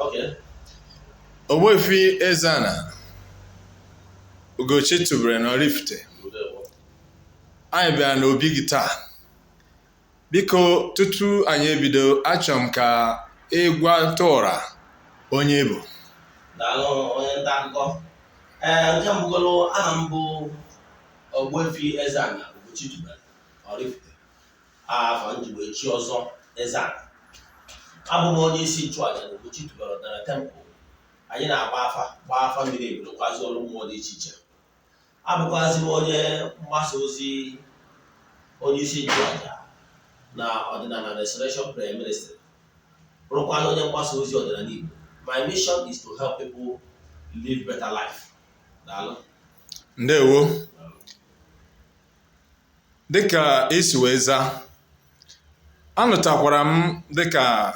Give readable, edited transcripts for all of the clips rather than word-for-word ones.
Okay. Ogbuefi Eze-Ana Ugochi tubelu na Oraifite, anyị bịara n'obi gị taa. Biko, tutu anyị ebido, achọrọ m ka ị gwatụ ọra onye ị bụ. Daalụ, onye nta akụkọ. Ee, nke mbụgolo, aha m bụ Ogbuefi Eze-Ana Ugochi tubelu Oraifite, afọ njigbo echi ọzọ Eze-Ana. Abụ m onye isi nchụaja na Ugochi tubelu ọdịnala temple. Anyị na-agba afa, gbaa afa mmiri emi, rụkwazi ọrụ mmụọ dị iche iche. Abụkwazi m onye mgbasa ozi, onye isi nchụaja na Ọdịnala Restoration Prayer Ministry, bụrụkwa onye mgbasa ozi ọdịnala Igbo. My mission is to help people live better life. Daalụ. Ndewo. Dịka isi wee zaa, anụtakwara m dịka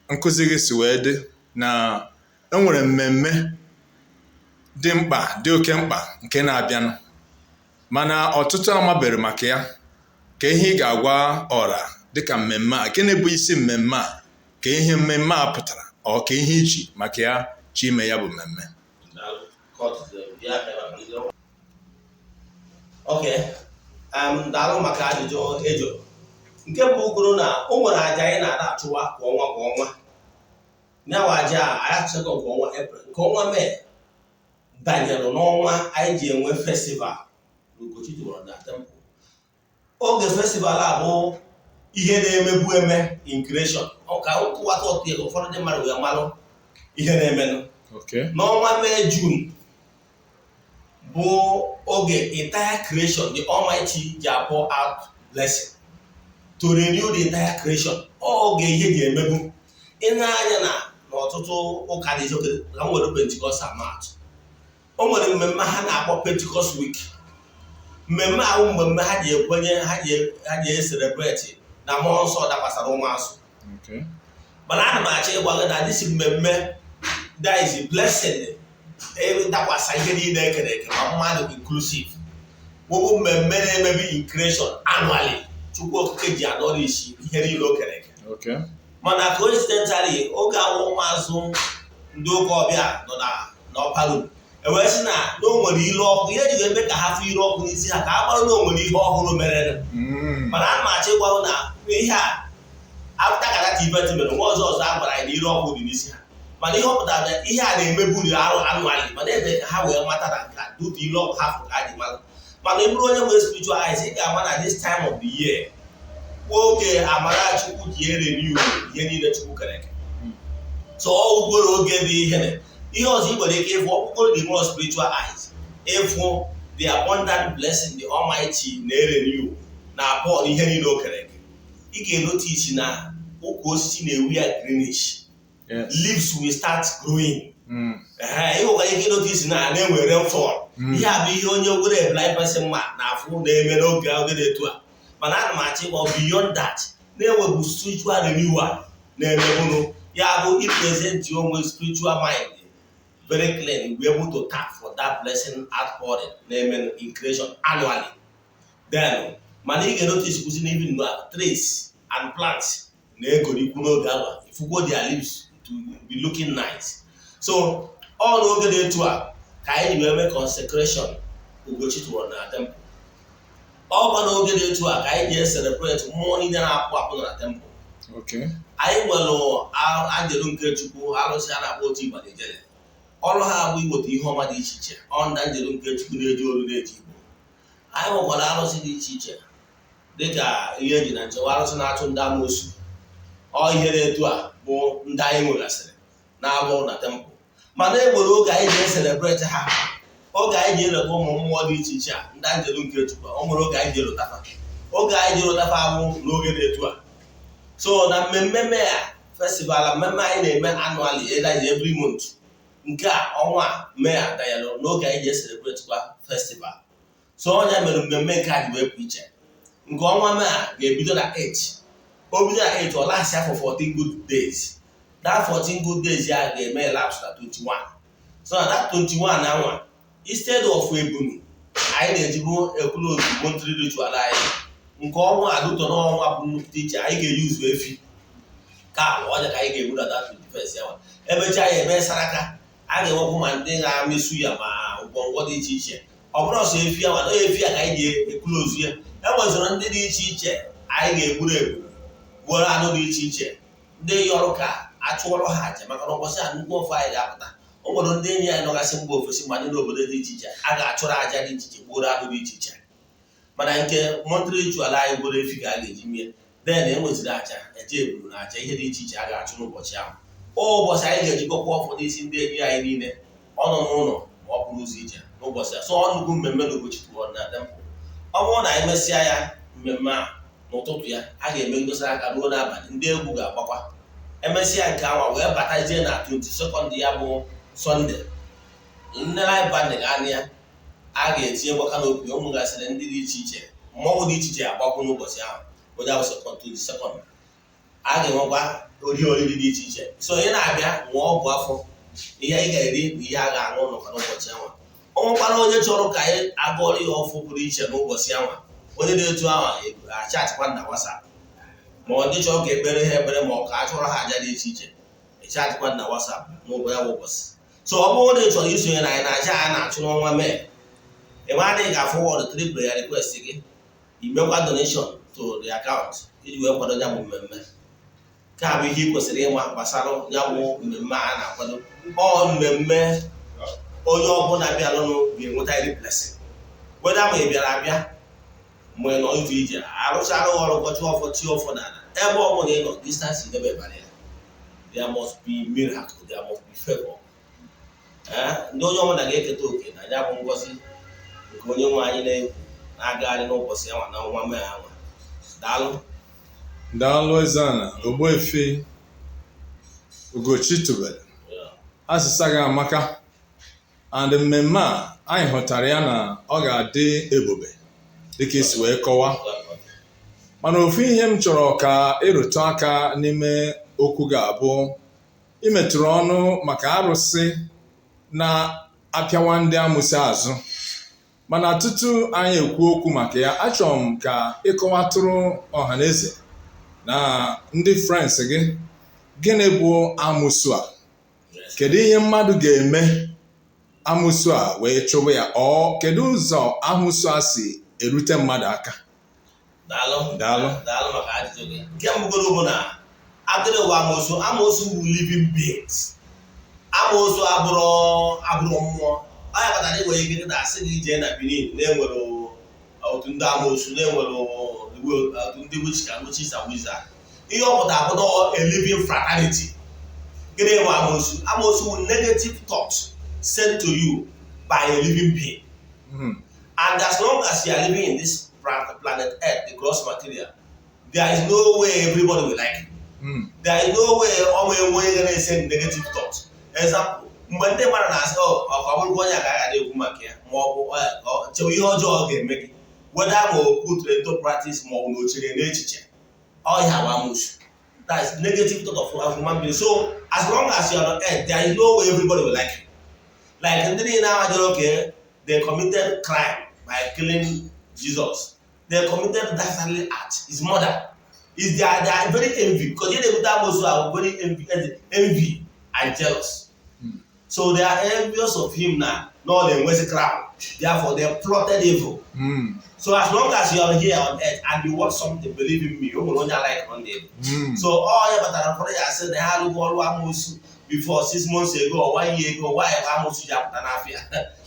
nkụzi gị si wee dị na enwere mmemme dị mkpa, dị oke mkpa, nke na-abịanụ, mana ọtụtụ amabere maka ya. Ka ihe ị ga-agwa ọra dịka mmemme a, gịnị bụ isi mmemme a, ka ihe mmemme a pụtara, ọ ka ihe iji maka ya chi ime ya bụ mmemme? Daalụ. Okay, daalụ maka ajụjụ ejụrụ. Nke mbụ kwuru na o nwere aja anyị na-ada achụwa kwa ọnwa kwa ọnwa. Nyawa aja a anyị achụchago nke ọnwa April, nke ọnwa Mee danyere n'ọnwa anyị ji enwe festival n'Ugochi tubelu na temple. Oge festival a bụ ihe na-emebu eme in creation. Ọ ka nkụwata ọtụ ya, ụfọdụ ndị mmadụ wee malụ ihe na-emenụ. N'ọnwa Mee, June, bụ oge entire creation, the Almighty ji pour out blessing to renew the entire creation. Oge ihe ji emebu ị na-anya na n'ọtụtụ ụka dị iche, ka m nwere Pentecost amatụ, o nwere mmemme ha na-akpọ Pentecost Week. Mmemme ahụ, mmemme ha ji ekwenye, ha ji e-celebrate na mmụọ nsọ dakwasara ụmụazụ. Mana ana m achọ ịgwa gị na this mmemme, that is blessing dakwasa ihe niile ekere eke, ma mmadụ inclusive, wụbụ mmemme na-emebi in creation annually. Chukwu Okike ji anọrọ isi ihe niile o kere eke. Mana coincidentally, oge awụ ụmụazụ ndị ụka ọbịa nọ na n'ọparụ, ewee sị na o nwere ilu ọkụ. Ihe eji eme ka ha fụ iru ọkụ n'isi ha, ka a mara na o nwere ihe ọhụrụ mere. Mana ana m achọ ịgwa na ihe a, after ka that event mere, nwa ọzọ ọzọ a gwara anyị na iru ọkụ dị n'isi ha. Mana ihe ọ pụtara na ihe a na-emebu arụ annually, mana ebe ka ha wee mata na nke a dutu ilu ọkụ ha fụrụ ka ha ji mara. Mana ị bụrụ onye nwere spiritual eyes, ị ga-ama na this time of the year, oge amara Chukwu ji e-renew ihe niile Chukwu kere eke. So ọ ugoro oge dị ihe ihe ọzọ ị nwere ike ịfụ ọkpụkpọrọ the more spiritual eyes, ịfụ the abundant blessing the Almighty na-e-renew na pour ihe niile o kere eke. Ị ga-enotice na ukwu osisi na-ewu ya greenish. Leaves will start growing. Ị nwekwara ike inotice na na-enwe rainfall. Ihe a bụ ihe onye nwere blind person ma na-afụ na-eme n'oge oge dị etu a. Mana ana m achọ ịgwa, beyond that, na-enwebu spiritual renewal na-emebụrụ ya, bụ i-present onwe spiritual mind very clean, be able to tap for that blessing outpouring na-eme in creation annually. Then mana ị ga-notice kwụsị na even na trees and plants na-egorikwu n'oge awa, ifugo their leaves to be looking nice. So ọ n'oge dị etu a ka anyị ji wee mee consecration Ugochi tụrụ na temple. Ọkwa n'oge dị etu a ka anyị ji celebrate mmụọ niile na-apụ apụ na temple. Anyị nwere anjelu nke Chukwu, arụsị a na-akpọ otu Igba Ijele. Ọrụ ha bụ iweta ihe ọma dị iche iche. Ọ ndị anjelu nke Chukwu na-eji olu na-eji Igbo. Anyị nwekwara arụsị dị iche iche, dịka ihe eji na nchewa, arụsị na-achụ ndị amoosu. Ọ ihe dị etu a bụ ndị anyị nwegasịrị na-arụ ọrụ na temple. Mana e nwere oge anyị ji e-celebrate ha, oge anyị ji eleta ụmụ mmụọ dị iche iche a, ndị anjelu nke Chukwu. O nwere oge anyị ji elotafa. Oge anyị ji elotafa abụ n'oge dị etu a. So na mmemme Mee festival, mmemme anyị na-eme annually, either every month, nke a ọnwa a Mee a danyere n'oge anyị ji e-celebrate kwa festival. So ọnya mere mmemme nke a ji wee pụ iche. Nke ọnwa Mee a ga-ebido na 8. O bido na 8, ọ last for 14 good days. That 14 good days ya ga-eme elapse na 21. So na that 21 na nwa, instead of ebunu anyị na-ejibu e-close monthly ritual anyị, nke ọnwa adụtọ n'ọnwa bụ nnukwu iche, anyị ga-eyuzu efi. Ka ọnya ka anyị ga-egbu na that 21st ya nwa. Emechaa ya, eme saraka. A ga-enwekwu ma ndị ga-amịsụ ya, ma ngwongwo dị iche iche. Ọ bụrụ ọsọ efi ya nwa, na efi ya ka anyị ji eclose ya. E nweziri ndị dị iche iche anyị ga-egburu egbu, gbuoro anụ dị iche iche, ndị yọrọ ka a chụọrọ ha aja, maka na ụbọchị a nnukwu ofe anyị ga-apụta. O nwere ndị enyi anyị nọgasị mba ofesi, ma ndị n'obodo dị iche iche, a ga-achụrụ aja dị iche iche, gbuoro anụ dị iche iche. Mana nke monthly ritual anyị gboro efi ka a ga-eji mie. Then e nweziri aja eje eburu na aja ihe dị iche iche a ga-achụ n'ụbọchị ahụ. Ụbọchị anyị ga-ejikọkwa ọfọ n'isi ndị enyi anyị niile, ọ nọ n'ụlọ ma ọ bụrụ ụzọ ije n'ụbọchị a. So ọ nnukwu mmemme na Ugochi na temple. Ọ bụrụ na anyị mesịa ya mmemme a n'ụtụtụ ya, a ga-eme ngosi aka ruo n'abalị, ndị egwu ga-agbakwa. Emesịa nke anwa, wee batazie na 22nd ya bụ Sunday, nne live band ga-anị ya, a ga-etinye canopy. Ụmụ gasịrị ndị dị iche iche, mmọnwụ dị iche iche agbakwu n'ụbọchị ahụ. Onye ahụ second, 22nd, a ga-enwekwa oriri dị iche iche. So ị na-abịa, ṅụọ ọgwụ afọ, ihe ị ga-eri bụ ihe a ga-aṅụ nọkwa n'ụbọchị ahụ. O nwekwara onye chọrọ ka anyị agụọrọ ya ọfụ pụrụ iche n'ụbọchị ahụ, onye dị etu ahụ achatịkwa na WhatsApp, ma ọ ndị chọrọ ka ekpere ha ekpere, ma ọ ka a chọrọ ha aja dị iche iche, echatịkwa na WhatsApp n'ụbọ ya bụ ụbọchị. So ọ bụrụ na ị chọrọ isonye na anyị na aja a na-achụ n'ọnwa Mee, ị ma na ị ga-forward three prayer request gị, imekwa donation to the account iji wee kwado ya bụ mmemme. Nke a bụ ihe ị kwesịrị ịma gbasara ya bụ mmemme a na-akwado. Ọ mmemme onye ọbụla bịaranụ ga-enweta iri blessing, weda ma ị bịara abịa, ma ị nọ ụzọ ije, arụchara ọrụ, gọchi ọfọ, chi ọfọ n'ala, ebe ọ bụla ị nọ, distance never barrier. There must be miracle, there must be favor. Ee, ndị onye ọbụla ga-eketa oke na ya bụ ngọzi nke onye nwe anyị na-ekwu na-agagharị n'ụbọchị anwa na ọnwa Mee anwa. Daalụ. Daalụ, Eze-Ana Ogbuefi Ugochi tubelu. Asịsa gị amaka, and mmemme a anyị hụtara ya na ọ ga-adị ebube dịka isi wee kọwaa. Mana ofu ihe m chọrọ ka ịrụtụ aka n'ime okwu ga-abụ, imetụrụ ọnụ maka arụsị na-apịawa ndị amụsị azụ. Mana tutu anyị ekwu okwu maka ya, achọrọ m ka ịkọwatụrụ ọhaneze na ndị friends gị, gịnị bụ amụsụ a? Kedu ihe mmadụ ga-eme amụsụ a wee chụwa ya? Ọ kedu ụzọ amụsụ a si erute mmadụ aka? Daalụ. Daalụ. Daalụ maka ajụjụ gị. Nke mbụgoro bụ na adịrị ụwa amoosu. Amoosu bụ living beings. Amoosu abụrụ mmụọ. Ọ ya kpatara ị nwere ike kịta asị gị jee na Benin, na-enwere otu ndị amoosu, na-enwere otu ndị witch ka witches and wizard. Ihe ọ pụtara bụ a living fraternity. Gịnị bụ amoosu? Amoosu bụ negative thought sent to you by a living being. And as long as you are living in this planet Earth, the gross material, there is no way everybody will like you. There is no way ọ nwee onye ga na-ese negative thought. Example, mgbe ndị mmadụ na-asị, ọ ka ọ bụrụkwa onye a ka a ga ekwu maka ya, ma ọ bụ chewe ihe ọjọọ ọ ga-eme gị, whether ma o put into practice ma ọ bụ na o chere n'echiche, ọ ya bụ amoosu. That is negative thought of human being. So as long as you are on earth, there is no way everybody will like you. Like ndị niile ahụ jere oke, they committed crime by killing Jesus. They committed dastardly act, is murder. Is they are very envy, because ihe na-ebute amoosu ahụ, very envy, envy and jealous. So they are envious of him na ọ na-enwezi crown, therefore they plotted evil. So as long as you are here on earth and you want something, believe in me, o nwere onye like on evil. So ọ ya kpatara ụfọdụ ya asị na ha alụghị ọrụ amoosu before 6 months ago or one year ago. Why bụ amoosu ji apụta n'afịa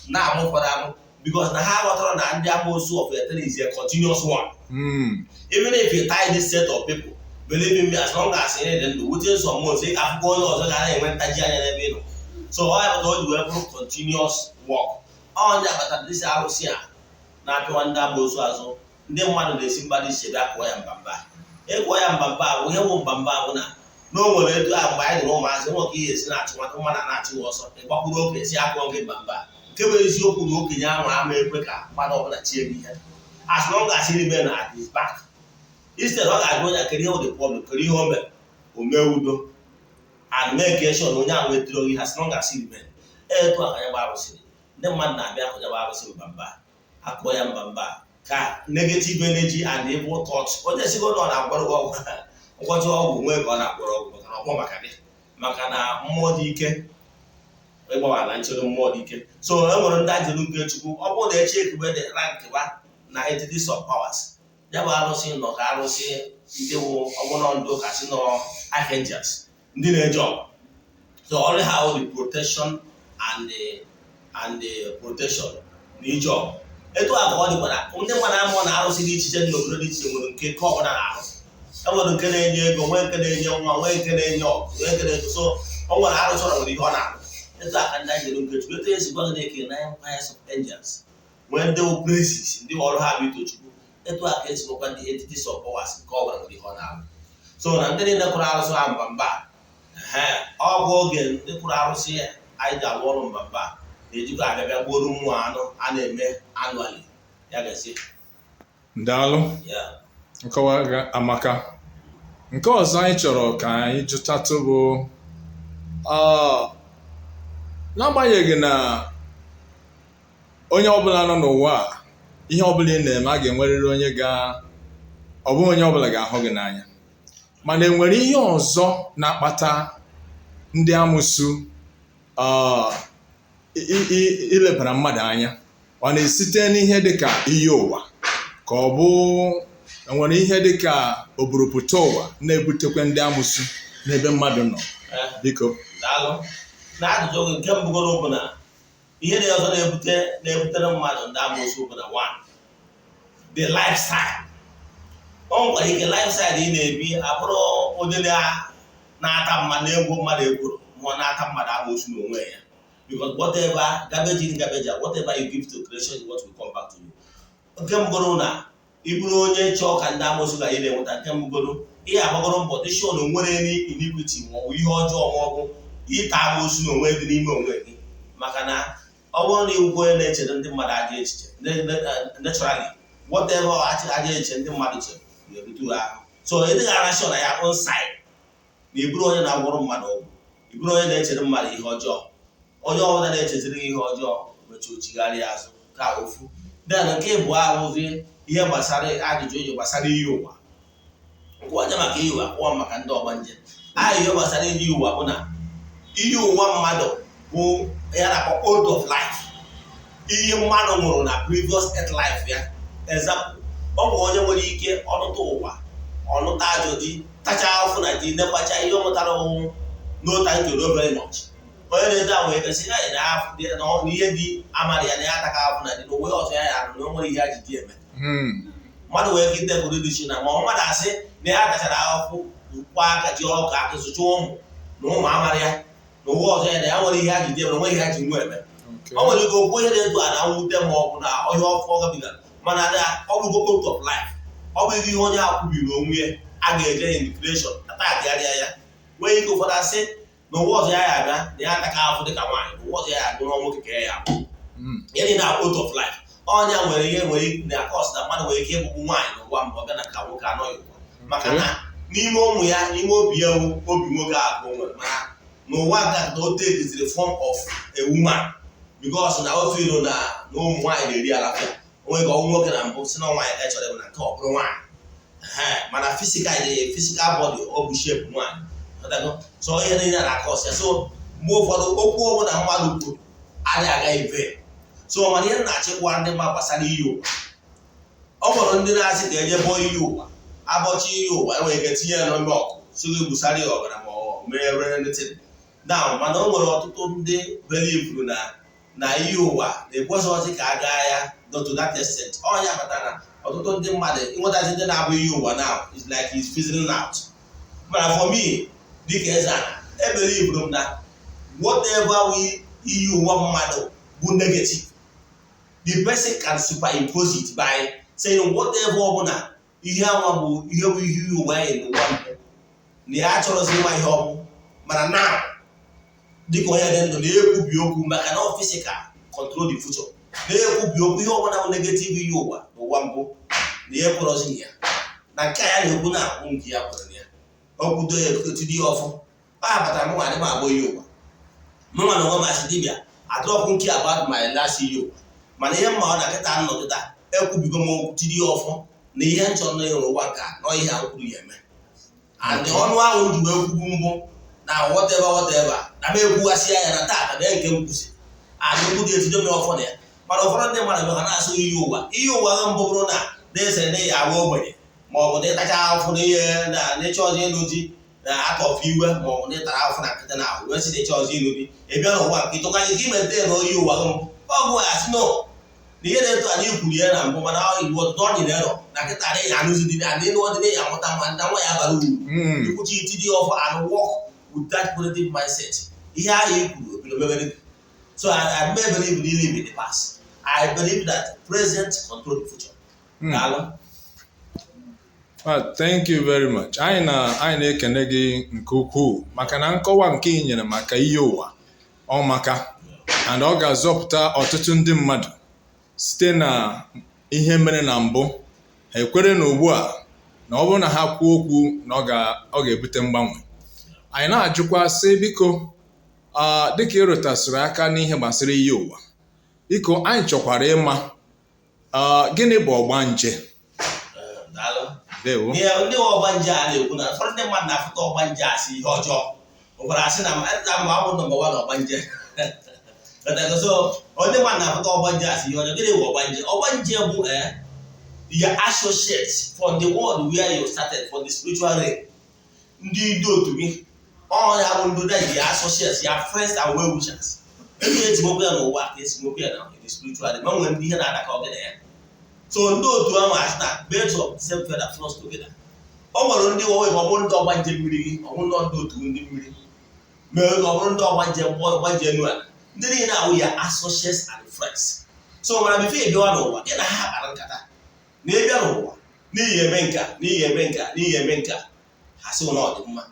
na-amụ ụfọdụ amụ? Because na ha ghọtara na ndị amoosu of eternity is a continuous one. Even if you tie this set of people, believe in me, as long as ị dị ndụ, within some months ị ga-afụkwa onye ọzọ ga na-enwe ntaji anya n'ebe ị nọ. So ọ ya kpatara o ji wee bụrụ continuous work. Ọ ndị akpatara dịsị arụsị a na-apịwa ndị amoosu azụ. Ndị mmadụ na-esi mba dị iche bịa kụọ ya mbamba. Ịkụọ ya mbamba bụ ihe bụ mbamba bụ na o nwere etu a mgbe anyị dị n'ụmụazị, nwoke ihe esi na-achụ nwata mmadụ na-achụ ọsọ, ịgbakwuru okenye si akụọ gị mbamba. Nke bụ eziokwu na okenye ahụ ama ekwe ka mmadụ ọbụla chie gị ihe, as long as he remain at his back. Instead, ọ ga-ajụ onye a, kedu ihe bụ the problem, kedu ihe o mere, o mee udo and make sure na onye ahụ wetara gị, as long as he remain. Etu a ka ya bụ arụsị dị. Ndị mmadụ na-abịa akụ ya bụ arụsị mbamba, akụọ ya mbamba ka negative energy and evil thoughts. Onye sigo na ọ na-agwara gị ọgwụ, Ngwọcha ọgwụ nwee ka ọ na-akpọrọ ọgwụ, maka na ọkpọ maka gị, maka na mmụọ dị ike ịgbawa na nchedo, mmụọ dị ike. So e nwere ndị ajụrụ nke Chukwu. Ọ bụrụ na echi ekube dị rank ba na entities of powers, ya bụ arụsị nọ ka arụsị ndị wụ ọbụna ndị ụka si nọ archangels, ndị na-eje ọgụ. So ọrụ ha wụ the protection and the protection na ije ọgụ. Etu a ka ọ dịkwara ndị mmadụ amụọ na arụsị dị iche iche dị n'obodo dị iche iche nwere nke nke ọbụla na-arụ. E nwere nke na-enye ego, nwee nke na-enye nwa, nwee nke na-enye ọgụ, nwee nke na-enye. So ọ nwere arụsị ọrụ nwere ihe ọ na-arụ. Etu a ka ndị anyị nke Chukwu, etu esi gwa gị na-eke nine choirs of angels, nwee ndị wụ praises, ndị ọrụ ha bụ ito Chukwu. Etu a ka esi nwekwa ndị entities of powers, nke ọ bụla nwere ihe ọ na-arụ. So na ndị niile kụrụ arụsị ha mbamba, ọ bụ oge ndị kụrụ arụsị anyị ji arụ ọrụ mbamba na-ejikwa abịa bịa gbuoro mmụọ anụ a na-eme annually. Ya gazie. Daalụ. Ya. Nkọwa gị amaka. Nke ọzọ anyị chọrọ ka anyị jụtatụ bụ, n'agbanyeghị na onye ọbụla nọ n'ụwa a, ihe ọbụla ị na-eme, a ga-enwerịrị onye ga, ọ bụghị onye ọbụla ga-ahụ gị n'anya, mana enwere ihe ọzọ na-akpata ndị amụsụ ilebara mmadụ anya? Ọ na-esite n'ihe dịka iyi ụwa, ka ọ bụ enwere ihe dịka oburupụta ụwa na-ebutekwa ndị amụsụ n'ebe mmadụ nọ? Biko. Daalụ na ajụjụ gị. Nke mbụgoro bụ na ihe dị ọzọ na-ebutere mmadụ ndị amoosu bụ na, one, the lifestyle. O nwekwara ike lifestyle ị na-ebi abụrụ onye na-ata mmadụ, na-egwu mmadụ ekworo, ma ọ na-ata mmadụ amoosu n'onwe ya, because whatever garbage in, garbage out, whatever you give to creation is what will come back to you. Nke mbụgoro na ị bụrụ onye chọọ ka ndị amoosu ga ị na-enweta, nke mbụgoro ihe agbagoro mbọ dị sure na onwere any iniquity ma ọ bụ ihe ọjọọ ma ọ bụ ịta amoosu n'onwe dị n'ime onwe gị, maka na ọ bụrụ na iwukwu onye na-echere ndị mmadụ ajọ echiche, naturally, whatever ajọ echiche ndị mmadụ chere ga-ebute ahụ. So ị dịghị ara sure na ya own side na ịbụrụ onye na-agwọrọ mmadụ ọgwụ, ịbụrụ onye na-echere mmadụ ihe ọjọọ, onye ọbụla na-echeziri gị ihe ọjọọ mechi ochigharịa azụ ka ofu. Then nke ịbụọ abụzi ihe gbasara ajụjụ iji gbasara iyi ụwa. Nkwụwaje maka iyi ụwa, kwụọ maka ndị ọgbanje. Ahịhịa gbasara iyi ụwa bụ na iyi ụwa mmadụ bụ ya na-akpọ oath of life, iyi mmadụ nwụrụ na previous earth life ya. Example, ọ bụ onye nwere ike ọnụta ụwa, ọnụta ajọ di, tacha afụ na di, nekwacha ihe ọ mụtara ọnwụ. No, thank you, no very much. Onye na-edo ahụ ekesị ya na afụ na ihe dị amara ya na ya ataka afụ na di na onwe ọzọ ya ya arụ na o nwere ihe a ji di eme. Mmadụ nwere ike itekụrụ dị chi na ma ọ mmadụ asị na ya tachara ahụhụ kwa aka ji ọka akụzụcha ụmụ na ụmụ amara ya na ụwa ọzọ ya na ya nwere ihe a ji di eme na onwe ihe a ji nwa eme. O nwere ike okwu ihe dị etu a na mwute ma ọ bụ na ọhịa ọfụ ọ gabigara, mana na ọ bụgo oath of life, ọ bụ ihe onye a kwubiri onwe ya a ga-eje in creation atagharịa ya. Nwee ike ụfọdụ asị na ụwa ọzọ ya ya abịa na ya ataka afụ dịka nwaanyị, na ụwa ọzọ ya ya agụrụ nwoke ka ya ya abụ. Ihe niile na oath of life ọnya nwere ihe nwere na cause na mmadụ nwere ike ịbụbụ nwaanyị n'ụwa mbụ, ọbịa na ka nwoke anọghị ụwa, maka na n'ime ụmụ ya, n'ime obi ya, obi nwoke a ka o nwere, mana n'ụwa nke a o take form of a woman, because na ofe ilo na ụmụ nwaanyị na-eri alafịa onwe ka ọnwụ nwoke na mbụ si na nwaanyị ka chọrọ ịbụ na nke ọ bụrụ nwaanyị. Mana physical, physical body, ọ bụ shape nwaanyị. Ghọtago? So ihe niile na-akọ ọsịa. So mgbe ụfọdụ okwu ọbụla mmadụ kwuru adịghị aga ive. So mana ihe m na-achịkwa ndị mma gbasara iyi ụwa, ọ nwere ndị na-asị ka eje bọọ iyi ụwa, abọchi iyi ụwa, enwere ike tinye ya n'ime ọkụ si gị gbusara ya ọbara ma ọ mee anything now. Mana o nwere ọtụtụ ndị believe na iyi ụwa na-ekwesịghị ka a gaa ya to that extent. Ọnya kpatara na ọtụtụ ndị mmadụ ịnwetazi ndị na-abụ iyi ụwa now is like is fizzling out. Mana for me, dịka eze ana, ebelievuru m na whatever we iyi ụwa mmadụ bụ negative, the person can superimpose it by saying whatever ọbụla ihe anwa bụ ihe bụ ihe iyi ụwa ya n'ụwa mbụ na ya achọrọzi ịma ihe ọ bụ. Mana now, dịka onye dị ndụ na-ekwubi okwu, maka na physical control the future, na-ekwubi okwu ihe ọbụla bụ negative iyi ụwa n'ụwa mbụ na ya ekwerọzi ya na nke a ya na-ekwu na akwụ nke ya kwere na ya okwudo ya etidi ya ọfụ. Ọ ya kpatara m nwa adị m agbọ iyi ụwa. Mụ nwa na onwe m asị dibịa adọrọkwụ nke about my last iyi ụwa, mana ihe mma ọ na kịta nnọ kịta ekwubigo m okwu tiri ya ọfọ na ihe nchọ nọ ya n'ụwa nke a na ihe a kwuru ya eme. And ọnụ ahụ m ji wee kwubu mbụ na whatever whatever na m ekwughasị ya na taata na nke m kwụsị and okwu dị etido m ọfọ na ya. Mana ụfọdụ ndị mmadụ bịa ha na-asụ iyi ụwa. Iyi ụwa gị mbụ bụrụ na na-esere na ya agba ogbenye, ma ọ bụ na ịtacha afụfụ na ihe na n'ịchọ ọzọ ịnụ di na aka ọfụ iwe, ma ọ bụ na ịtara afụfụ na nkịtị na ahụ wee sị na ịchọ ọzọ ịnụ di, ị bịa n'ụwa nke ịtụkanye ka imete na oyi ụwa gị mbụ ọgụ ya sị no na ihe na-eto anyị kwuru ya na mbụ, mana iwu ọtụtụ ọ dị na erọ na kịta na ya anụzi di na ịnụ ọdị na ya amụta nwa na nwa ya bara uru. Ikwuchi iti dị ọfọ and work with that positive mindset, ihe ahụ i kwuru obido mebere. So I may believe in live in the past. I believe that present control the future. Daalụ. Ah, thank you very much. Anyị na-ekene gị nke ukwuu maka na nkọwa nke ị nyere maka ihe ụwa ọ maka and ọ ga-azọpụta ọtụtụ ndị mmadụ site na ihe mere na mbụ, ha ekwere na ugbu a na ọ bụrụ na ha kwuo okwu na ọ ga-ebute mgbanwe. Anyị na-ajụkwa sị, biko, dịka ị rụtasịrị aka n'ihe gbasara iyi ụwa, biko, anyị chọkwara ịma, gịnị bụ ọgbanje? Daalụ. Ndewo. Ihe ndị ọgbanje a na-ekwu na ụfọdụ ndị mmadụ na-afụta ọgbanje asị ihe ọjọọ, ụfọdụ asị na ma ọ bụ number one ọgbanje. So ndị mmadụ na-afụta ọgbanje asị ihe ọjọọ. Gịnị bụ ọgbanje? Ọgbanje bụ your associates from the world where you started, from the spiritual realm. Ndị ndị otu gị, ọ ya bụ ndị that your associates, your friends and well wishers. Ebe esi nwekwu ya n'ụwa ka esi nwekwu ya na the spiritual realm, ma nwere ndị ihe na-adakọ gị na ya. So ndị otu ahụ asị na birds of the same feather flock together. Ọ nwere ndị ọ bụrụ ndị ọgbanje mmiri gị, ọ bụrụ ndị otu ndị mmiri mee, ọ bụrụ ndị ọgbanje ọgbanje enu ala, ndị niile ahụ ya associates and friends. So mana before ị bịawa n'ụwa, gị na ha kpara nkata na ịbịa n'ụwa n'ihi eme nka, n'ihi eme nka, n'ihi eme nka, ha sị na ọ dị mma,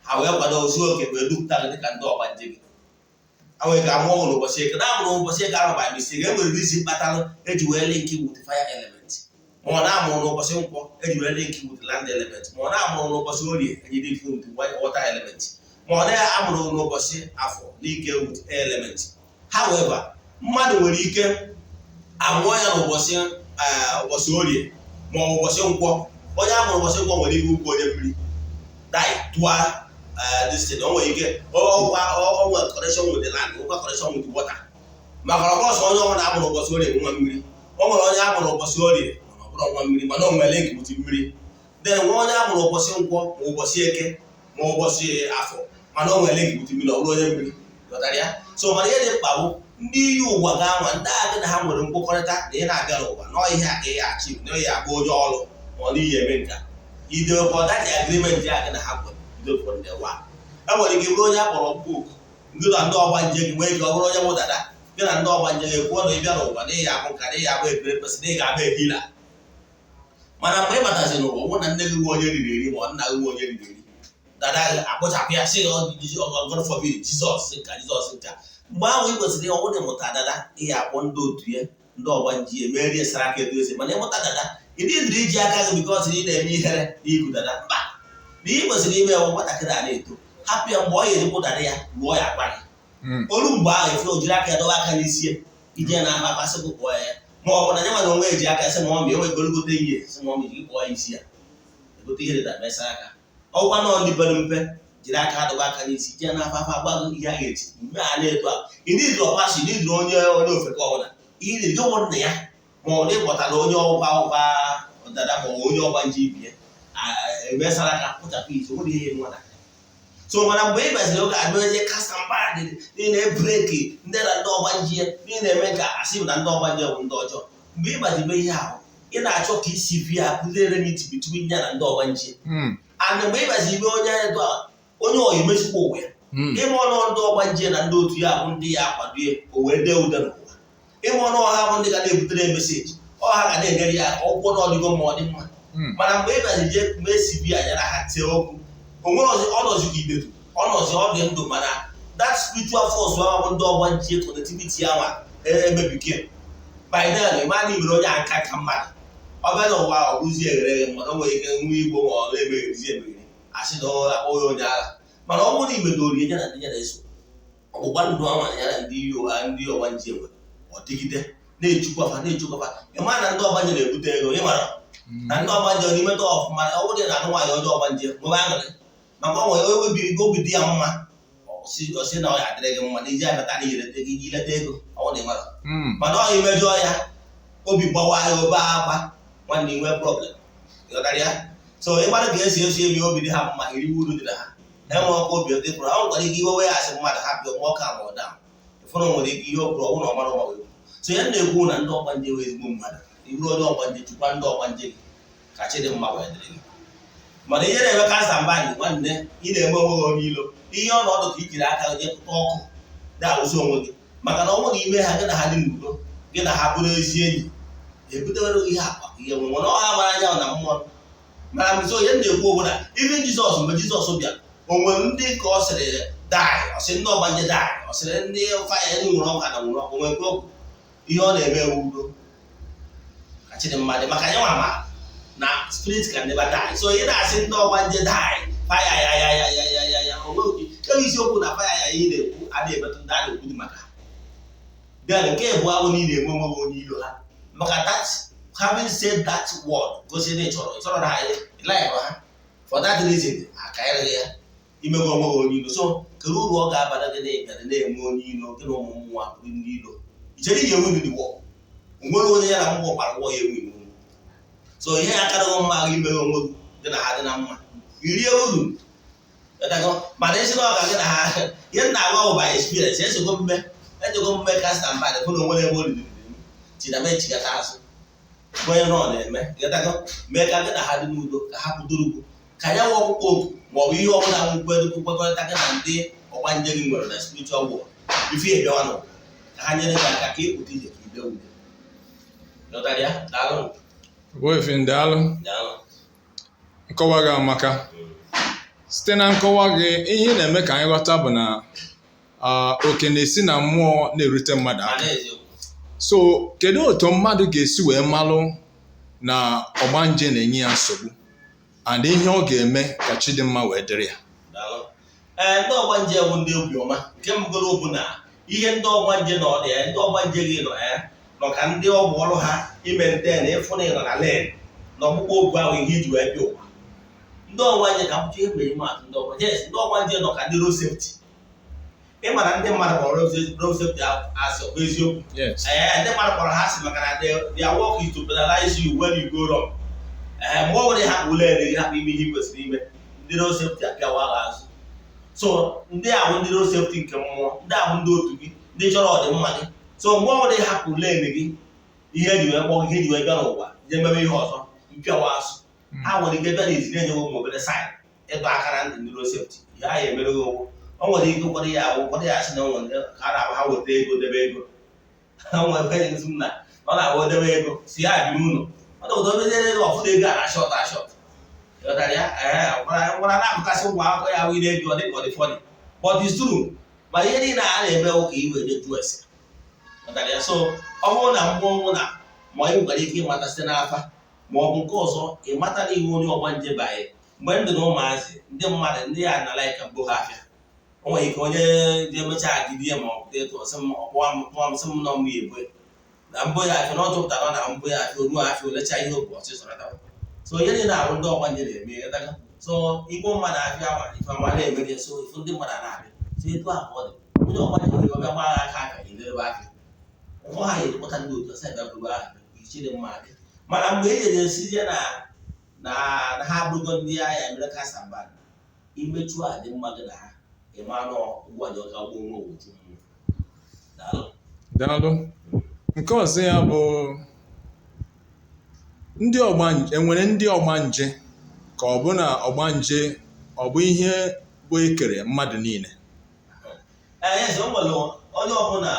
ha wee kwado ozu oke wee dupụta gị dịka ndị ọgbanje gị. Ha nwere ka amụọ n'ụbọchị Eke na amụrụ ụbọchị Eke ahụ by mistake, e nwere reason kpatara eji wee link with fire element, ma ọ na-amụrụ n'ụbọchị Nkwọ eji wee link with land element, ma ọ na-amụrụ n'ụbọchị Orie eji link with water element, ma ọ na-amụrụ n'ụbọchị Afọ n'ike with air element. However, mmadụ nwere ike amụọ ya n'ụbọchị ụbọchị Orie ma ọ bụ ụbọchị Nkwọ. Onye amụrụ ụbọchị Nkwọ nwere ike ukwu onye mmiri dai tụa this thing. O nwere ike ọgwa onwe connection with the land, nwekwa connection with the water, maka ọ bụrụ sọ onye ọbụla amụrụ ụbọchị Orie bụ nwa mmiri. O nwere onye amụrụ ụbọchị Orie mana ọ bụrụ nwa mmiri, mana o nwere link with mmiri. Then nwe onye amụrụ ụbọchị Nkwọ ma ụbọchị Eke ma ụbọchị Afọ, mana o nwere link with mmiri, ọ bụrụ onye mmiri. Ghọtara ya? So mana ihe dị mkpa bụ ndị iyi ụwa ga-anwa ndị a gị na ha nwere nkwekọrịta na ị na-abịa n'ụwa na ihe a ka ị achi na ị abụ onye ọrụ ma ọ na iyi eme nka idewekwa that agreement ya gị na ha kwere bido from the one. E nwere ike bụrụ onye a kpọrọ book gị na ndị ọgbanje gị, nwee ike ọ bụrụ onye bụ dada gị na ndị ọgbanje gị ekwuo na ị bịa n'ụwa na ị abụ nka, na ị abụ ekpere kwesịrị, na ị ga-abụ ehila. Mana mgbe ị batazi n'ụwa, ọ bụrụ na nne gị nwe onye riri eri ma ọ nna gị nwe onye riri eri, dada gị akpụchapụ ya sị God forbid, Jizọs nka, Jizọs nka. Mgbe ahụ ị kwesịrị ọnwụ na ịmụta dada, ị akpọ ndị otu ya, ndị ọgbanje ya merie sara aka etu esi. Mana ịmụta dada, ị dịrị iji aka gị because ị na-eme ihere n'iku dada. Mba, na ihe kwesịrị ime bụ nwatakịrị a na-eto, hapụ ya. Mgbe ọ ya erikwu dada ya lụọ ya akpa gị olu, mgbe ahụ efe o jiri aka ya dọba aka n'isi ya ije na akpa akpa sị gị kpụọ ya, ma ọ bụ na nye nwa na onwe eji aka sị ma ọ ma enwe gologote ihe sị ma ọ ma iji kpụọ ya isi ya egote ihe dị na mesa aka. Ọgwa nọ ndị pere mpe jiri aka ha dọba aka n'isi jee n'afa afa gwa gị ihe a ga-eti. Mgbe a na-eto a, ị nidiri ọkpasị, nidiri onye ofeke ọbụla, ihe nidiri gị nna ya ma ọ dị kpọtara onye ọgwa ọgwa dada ma ọ bụ onye ọgba nje ibie emesara aka kpụchapụ isi nwere ihe nwatakịrị. So mana mgbe ị baziri oge adịzie kasa mba niile break ndị na ndị ọgbanje niile na-eme ka asị na ndị ọgbanje bụ ndị ọjọọ. Mgbe ị gbazibe ihe ahụ, ị na-achọ ka isi bịa kụziere meet between ya na ndị ọgbanje. And mgbe ị bazi ibe onye onye ọya emezikwa ụwa ya, ịma ọnụ ndị ọgbanje na ndị otu ya bụ ndị ya akwado ya, o wee dee ude n'ụwa. Ịma ọnụ ọha bụ ndị ga na-ebutere message, ọha ga na-enyere ya aka ọgwụkwọ na ọdịgo ma ọ dị mma. Mana mgbe ị bazi jee mee CV a ya na ha tie okwu, onwere ọnọzi ka idetu ọnọzi ọ dị ndụ, mana that spiritual force ahụ bụ ndị ọgbanje connectivity ahụ emebike. By then, ịma na ibere onye aka ka mmadụ ọ bịa n'ụwa, ọ bụzie eghere eghe mmadụ. O nwere ike nwa igbo ma ọ na-emegherizi emegheri, asị na ọ akpọghị onye agha. Mana ọ bụrụ na imedori ya na ndị ya na-eso ọgbụgba ndụ ahụ ya na ndị ndị ọgbanje nwere, ọ dịgide na-echukwafa na-echukwafa. Ịma na ndị ọgbanje na-ebute ego, ịmara Na ndị ọgbanje n'imeta ọfụma, ọ bụrụ na anụ nwaanyị ọjọọ ọgbanje nwebe aṅụrị maka ọ nwere obi dị ya mma, ọ sị na ọ ya adịrị gị mma na iji abata na ileta gị iji leta ego ọ bụrụ na ị mara. Mana ọ imejọ ya, obi gbawa ya, obe akwa, nwanne, inwe problem. Ịghọtara ya? So ịgbara ka esi esi eme obi dị ha mma, iriwe uru dị na ha enwe ọkụ obi dị pụrụ. Ọ nwekwara ike iwewe ya asị mmadụ hapụ nwoke a ma ọ daa ụfọdụ nwere ike ihe o kwuru ọbụna ọmara ụma wee. So ya na-ekwu na ndị ọgbanje wee ezigbo mmadụ. Iburu onye ọgbanje, chukwa ndị ọgbanje gị ka chi dị mma wee dịrị gị. Mana ihe na-eme ka asa mba nwanne, ị na-eme onwe gị onye ilo. Ihe ọnọdụ ka i jiri aka gị kụta ọkụ na-arụzi onwe gị, maka na ọ bụrụ na ime ha, gị na ha dị n'udo, gị na ha bụrụ ezi enyi, ebutewere ihe akpa ihe nwe nwere ọha mara anya na mmụọ mara mgbe. Onye na-ekwu okwu na even Jizọs, mgbe Jizọs bịara, o nwere ndị ka ọ sịrị die, ọ sị ndị ọgbanje die, ọ sịrị ndị fire ndị nwere ọkụ na nwere ọkụ nwere okwu. Ihe ọ na-eme ewu udo ka chidimma dị, maka ya nwa ma na spirit can never die. So ị na-asị ndị ọgbanje die, fire ya ya ya ya ya ya ya, onweghị enweghị isiokwu na fire ya ị na-ekwu adịghị emetụ ndị a na-ekwu dị maka ha. Then nke abụọ abụ na ị na-enwe onwe gị onye ilo ha, maka that having said that word gosi na ị chọrọ na ha like ha. For that reason, akarịghị ya imego onwe gị onye ilo. So kedu uru ọ ga-abara gị na ịbịara na-enwe onye ilo, gị na ụmụ mmụọ bụrụ ndị ilo? Ichere iji enwe the war, onwere onye ya na mmụọ gbara wọ ya enwe iwu. So ihe ya karịghị mma ahụ imeghe onwe gị, gị na ha dị na mma, irie uru. Mana isi na ọka gị na ha, ihe m na-agwa bụ by experience. Ejego mme kasta mmadụ fụ na onwere ebe o riri china m echigata azụ onye nọ na-eme gịtago mee ka gị na ha dị n'udo, ka ha kwudoro ugwu, ka ya nwe ọkpụkpọ oku ma ọ bụ ihe ọbụla nkwekọrịta gị na ndị ọgbanje gị nwere na spiritual world ife ịbịawa nụ, ka ha nyere gị aka ka ị pụta ije, ka ị bịa udo. Ghọtara ya? Daalụ. Ogbuefi, daalụ. Daalụ. Nkọwa gị amaka. Site na nkọwa gị, ihe ị na-eme ka anyị ghọta bụ na oke na-esi na mmụọ na-erute mmadụ Ma aka. Na-eziokwu. So kedu otu mmadụ ga-esi wee malụ na ọgbanje na-enye ya nsogbu and ihe ọ ga-eme ka Chidimma wee dịrị ya? Daalụ. Ee, ndị ọgbanje bụ ndị obiọma. Nke mbụgoro bụ na ihe ndị ọgbanje nọ ya, ndị ọgbanje gị nọ ya nọ ka ndị ọgwụ ọrụ ha ime nte na ịfụ na ị nọ na len na ọkpụkpọ okwu ahụ, ihe iji wee bịa ụwa. Ndị ọgbanje ka mkpuchi ihe mere atụ ndị ọgbanje. Yes, ndị ọgbanje nọ ka ndị road safety. Ị ma na ndị mmadụ kpọrọ road safety asị, ọ bụ eziokwu? Yes. Ee, ndị mmadụ kpọrọ ha asị maka na their work is to penalize you when you go wrong. Ee, mgbe ọ bụla ị hapụ ule gị, hapụ ime ihe ị kwesịrị ime, ndị road safety apịawa gị azụ. So ndị a bụ ndị road safety nke mmụọ, ndị a bụ ndị otu gị, ndị chọrọ ọdịmma gị. So mgbe ọ bụla ị hapụ lane gị, ihe eji wee kpọọ gị, ihe eji wee bịa n'ụwa, jee mebe ihe ọzọ, mpịawa azụ. Ha nwere ike bịa n'izi na-enye ụmụ obere sign ịdọ aka na ntị. Ndị road safety, ihe ha ya emere gị ụgwọ, o nwere ike ụfọdụ ya awụ, ụfọdụ ya asị na o nwere ka a na-abụ ha weta ego debe ego. Ha nwere ebe ezi m na ọ na-abụ debe ego si ya bi n'ụlọ, ọ na obodo ebe ego ọfụrụ ego a na short a short. Ịghọtara ya? Ee, gwara na-akụkasị ụgwọ akwụkwọ ya wụ ego, ọ dị ka ọ dị funny, but it's true. Ma ihe niile a na-eme bụ ka i wee jụọ ese. Ịghọtara ya? So ọ bụrụ na mmụọ na ma ị nwekwara ike ịmata site n'afa ma ọ bụ nke ọzọ, ịmata na iwu onye ọgbanje banye. Mgbe ndị na ụmụazị, ndị mmadụ ndị a na like mbụ ha afịa, o nwere ike onye ji emecha agidi ya ma ọ pụta etu ọsị m ọkpọwa m kpọwa m sị m nọ m ya ebu na mbụ ya afịa, na ọ chọpụtara na mbụ ya afịa oruo afịa olecha ihe obu ọsịsọ natawa. So ihe niile ahụ ndị ọgbanje na-eme, ịghọtago? So igbo mmadụ afịa nwa ife nwa na-emeri ya, so ife ndị mmadụ na-abịa. So etu ahụ ọ dị, onye ọgbanje nwere ọbịa gbaa aka afịa, ilerebe afịa ụfọ ha ya elekọta ndị otu ọsọ bịa bụrụ ahụ ichiri mma abịa. Mana mgbe e jere esizie na ha abụrụgo ndị agha mere kasaba imechu a dị mma gị na ha ịma nọ ụgwọ dị ọka gbuo onwe otu mmụọ. Daalụ. Daalụ. Nke ọzọ ya bụ ndị ọgbanje, enwere ndị ọgbanje ka ọ bụ na ọgbanje ọ bụ ihe bụ ekere mmadụ niile? Ee, yes, o nwere onye ọbụla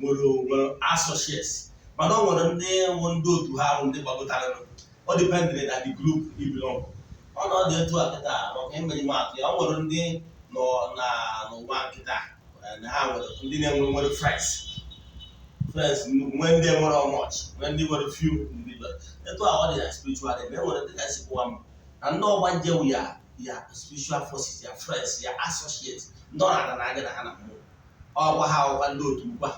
nwere associates, mana o nwere ndị nwụ ndị otu ha bụ ndị gbagotara. Ọ dependịrị na the group you belong. Ọnọdụ etu a kịta, maka imere ime atụ ya, o nwere ndị nọ na n'ụwa nkịta na ha nwere ndị na-enwe nwere friends nnukwu, nwee ndị nwere much, nwee ndị nwere few individuals. Etu a ọ dị na spiritual ebe e nwere ndị ka sikwa m na ndị ọgbanje wụ ya spiritual forces, ya friends, ya associates, ndị ọ na-ada n'anya na ha na mmụọ ọgwa ha ọgwa ndị otu ugwa.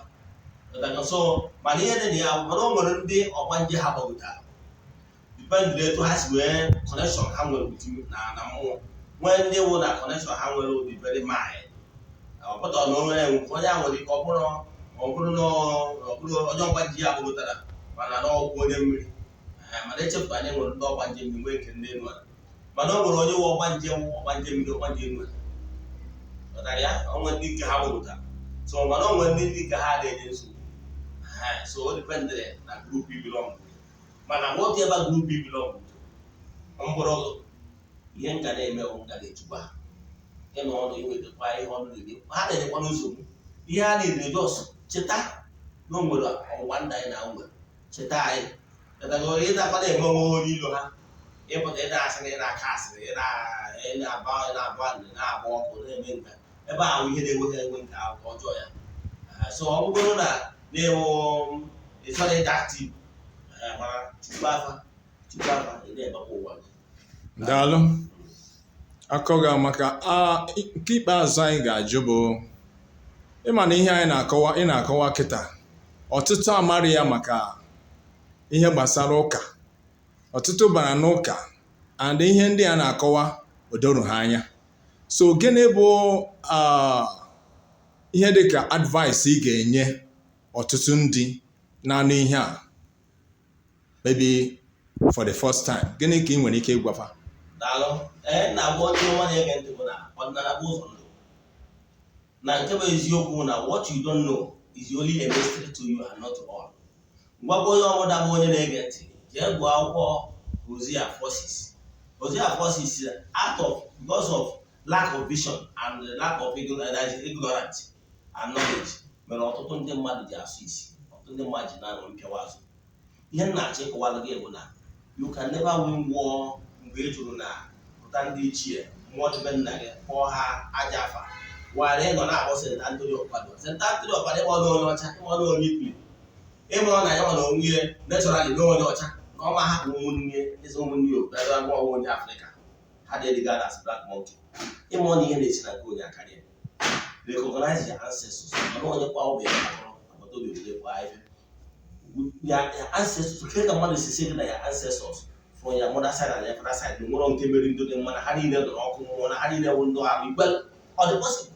So mana ihe dị na ya, mana o nwere ndị ọgbanje ha gbagotara. Dependịrị etu ha si wee connection ha nwere with na mmụọ. Nwee ndị wụ na connection ha nwere dị very mild. Ọ pụtara na o nwere onye a nwere ike ọ bụrụ na ọ bụrụ onye ọgbanje ya gbụgotara, mana na ọgwụ onye mmiri. Mana echefu anyị nwere ndị ọgbanje mmiri, nwee nke ndị elu ala. Mana o nwere onye wụ ọgbanje, wụ ọgbanje mmiri, ọgbanje elu ala. Ghọtara ya? Onwe ndị nke ha gbụgotara so, mana o nwere ndị nke ha na-enye nsogbu. So o dependịrị na group you belong. Mana whatever group you belong to, mgbọrọgwụ ihe nka na-eme bụ nka na-echukwa ịnọ ọnụ inwetakwa ihe ọnụ na-eri. Ha na-enyekwa nsogbu. Ihe ha na-eri, just cheta na o nwere ọgbụgba ndụ anyị na nwere. Cheta anyị, chetagoro ịdakwa na-eme onwe onye ilo ha ịpụta ịda asị na ị na-aka asịrị, ị na-aba, ị na-agba ndị na-agba ọkụ na-eme nka ebe ahụ, ihe na-enwe ha enwe nke akụkọ ọjọọ ya. So ọ bụgoro na na-ewu ịchọrọ ịda active, mana chukwu afa, chukwu afa, ị na-emekwa ụwa gị. Daalụ, akọ gị maka nke ikpeazụ anyị ga-ajụ bụ, ịma na ihe anyị na-akọwa, ị na-akọwa kịta, ọtụtụ amarị ya maka ihe gbasara ụka. Ọtụtụ bara n'ụka and ihe ndị a na-akọwa odoro ha anya. So gịnị bụ ihe dịka advice ị ga-enye ọtụtụ ndị na-anụ ihe a maybe for the first time? Gịnị ka ị nwere ike ịgwafa? Daalụ. Ee, na-agwa onye ọma na-ege ntị bụ na ọdịnala bụ ụzọ ndụ, na nke bụ eziokwu na what you don't know is only a mystery to you and not to all. Gwakwa onye ọbụla bụ onye na-ege ntị, jee gụọ akwụkwọ Hosea 4:6. Hosea 4:6, out of because of lack of vision and the lack of ignorance and knowledge mere ọtụtụ ndị mmadụ ji asụ isi, ọtụtụ ndị mmadụ ji na-anọ mpịawa azụ. Ihe m na-achọ ịkọwalụ gị bụ na you can never win war mgbe ị jụrụ na pụta ndị ichie mmụọ dịbe nna gị, kpọọ ha aja afa wara ị nọ na-akpọ St. Anthony of Padua, St. Anthony of Padua. Ịma na onye ọcha, ịma na onye Italy, ịma na ya na onwe ya naturally na onye ọcha na ọma hapụ ụmụnne eze, ụmụnne ya obodo ebe ọnwa onye Afrịka ha dị regard as black monkey. Ịma na ihe na-esi na nke onye akarịa. Recognize your ancestors. Mana onye kwa ọbụ ya kpọrọ agbata obi obodo kwa ife ya ancestors ke ka mmadụ si sị gị na ya ancestors from your mother side and your father side nwere nke mere ndị dị mma, na ha niile nọ n'ọkụ mmụọ, na ha niile bụ ndị arụ ikpe. Ọ dị possible?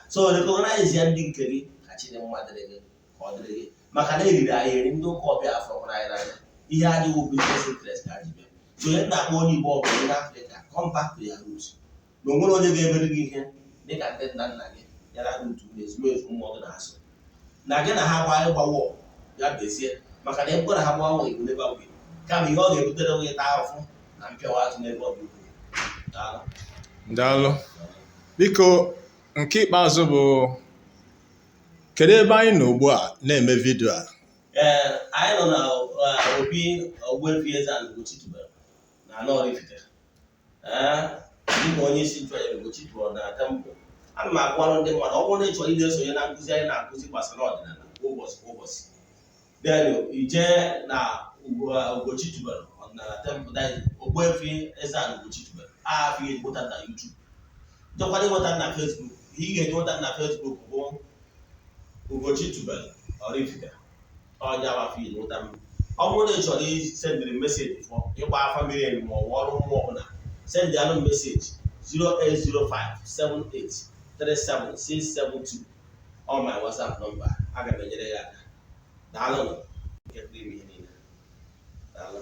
So recognize ya ndị nke gị ka chi dị mma dịrị gị, ka ọ dịrị gị, maka na eriri anyị eri. Ndị ụka ọbịa afọ hụrụ anyị n'anya, ihe adịghị business interest ka ji bịa. So onye na-akpọ onye Igbo ọbụla, onye Afrịka, come back to your roots, na onwere onye ga-emere gị ihe dịka ndị nna nna gị ya na root na ezumezu mmụọ gị na-asụ na gị na ha gbaa ịgba wọ ya bezie, maka na ebe na ha gbaa wọ igbo n'ebe wee kama ihe ọ ga-ebutere gị taa ahụhụ na mpịawa azụ n'ebe ọ dị ukwuu. Daalụ. Daalụ. Biko, nke ikpeazụ bụ, kedu ebe anyị nọ ugbu a na-eme video a? Ee, anyị nọ na obi Ogbuefi Eze-Ana Ugochi tubelu na anọ Oraifite. Ee, dịka onye isi nchụaja Ugochi tubelu na temple, ana m agwarụ ndị mmadụ, ọ bụrụ na ị chọrọ ị na-esonye na nkụzi anyị na-akụzi gbasara ọdịnala kwa ụbọchị kwa ụbọchị, then ijee na Ugochi tubelu ọdịnala temple, that is Ogbuefi Eze-Ana Ugochi tubelu afọ ihe nweta na YouTube. Jekwana ịnweta na Facebook, ihe ị ga-eji nweta na Facebook bụ Ugochi tubelu Oraifite. Ọnya afọ iri nweta m. Ọ bụrụ na ị chọrọ isendịrị message for ịgba afa miri emi ma ọ bụ ọrụ mmụọ ọbụla, sendị anụ message 08057837672 ọ my WhatsApp number. Aga m enyere ya aka. Daalụ nke pụrụ ime ihe niile. Daalụ.